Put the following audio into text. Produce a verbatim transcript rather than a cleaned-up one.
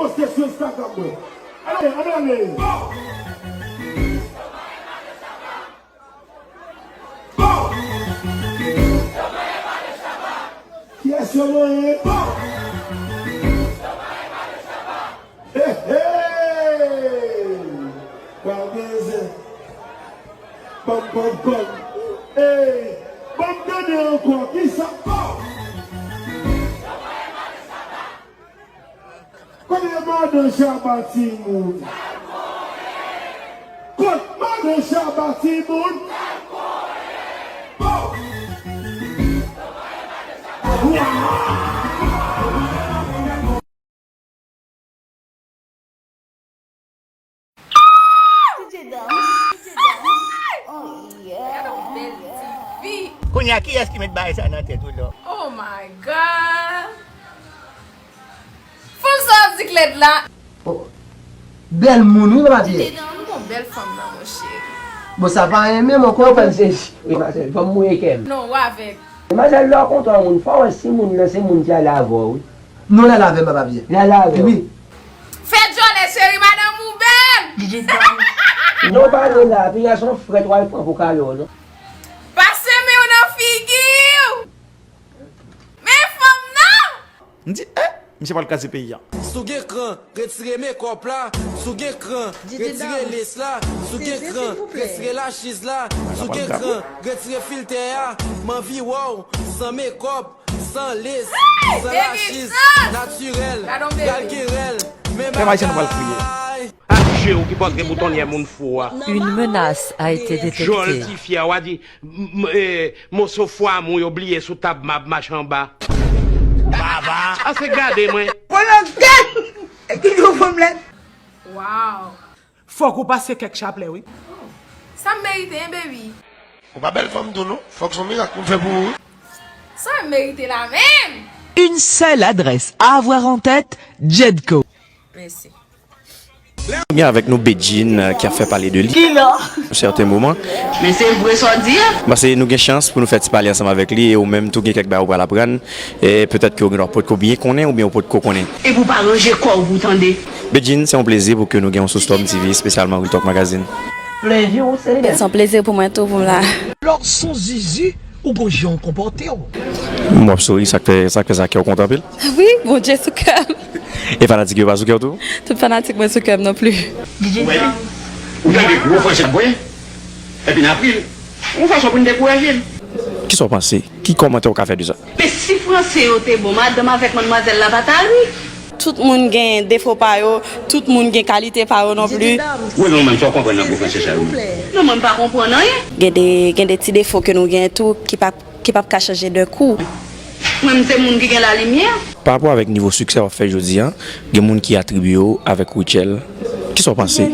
Poste sou Instagram mwen. Ale, ale, ale. Kiyès yo manyen? Hey, hey! Pral gen zen. Pam, pam, pam. Hey! Ban m tande ankò. Kisa? Kote madan Shabba timoun? Kot madan Shabba timoun? Kounye a, kiyès ki met bagay sa nan tèt ou la? Oh my God! Fanm sa ap di klèd la. Bèl moun wi papa Pyè. Ou gon bèl fanm nan monchè. Bon sa pa anyen menm ankò. Ou fè m sezi wi mazèl, fò m mouye kè m. Non, ou avèg. Demwazèl lè w kontan yon moun, fò w wè si moun nan se moun ki ale avè w wi. Non l ale avè m papa Pyè. Li ale avè w. Wi. Fè djòlè cheri, madanm ou bèl. Non pale la, piga se yon frèt w al pran pou kale w non. Pase men w nan figi w. Men fanm nan! M di eh! Misye pral kraze peyi a. Si w gen kran, retire mekòp la. Si w gen kran, retire les la. Si w gen kran, retire lachiz la. Si w gen kran, retire filtè a. M anvi wè w san mekòp, san les, san lachiz, natirèl. Pral gen rèl. Men bagay. Ak je w ki pòtre boutonyè moun fou a. Une menace a été détectée. Djòl ti fi a, w a di, moso fwa mou yo bliye sou tab m ap mache anba. Baba. Ase gade mwen. Epi nou fanm lèd. Wow. Fòk ou pase kèk chaplè wi. Sa m merite en baby. Ou pa bèl fanm tou non. Fòk son mirak pou m fè pou ou wi. Sa m merite la menm. Une seule adresse à avoir en tête, Jedco. Mèsi. Nou gen avèk nou Bedjine ki ap fè pale de li. Yon sèten moman. Men se vre sa w di a. M panse nou gen chans pou nou fè ti pale ansanm avèk li e ou menm tou gen kèk bagay ou pral aprann e petèt ke ou gendwa potko byen konnen oubyen ou potko konnen. Epi w pa ranje kò w pou w tande. Bedjine, se yon plezi pou ke nou gen w sou Storm TV espesyalman Real Talk Magazine. Plezi w se li menm. Se yon plezi pou mwen tou pou m la. Lè w s on zizi, ou gon jan w konpòte w. M wè w ap souri, sa k fè sa k fè sa kè w kontan anpil? Wi, Bondye sou kè m. E fanatik yo pa sou kè w tou? Tout fanatik mwen sou kè m non pli. Ou wè li? Ou tande gwo franchèt voye? Epi n ap ri l. Yon fason pou n dekouraje l. Kisa w panse? Ki kòmantè w ka fè de sa? Men si franse yo te bon, madanm avèk madmwazèl la pa ta ri. Tout moun gen defo pa yo, tout moun gen kalite pa yo non pli. Wi, men ou menm, sa w konprann nan gwo franse sa yo? Non, mwen m pa konprann anyen. Gen de, gen de ti defo ke nou gen tou ki p ap, ki p ap ka chanje d'un coup. Mwen m se moun ki gen lalimyè. Parapò avèk nivo siksè w ap fè jodi a, gen moun ki atribye w avèk Rutshelle. Kisa w panse?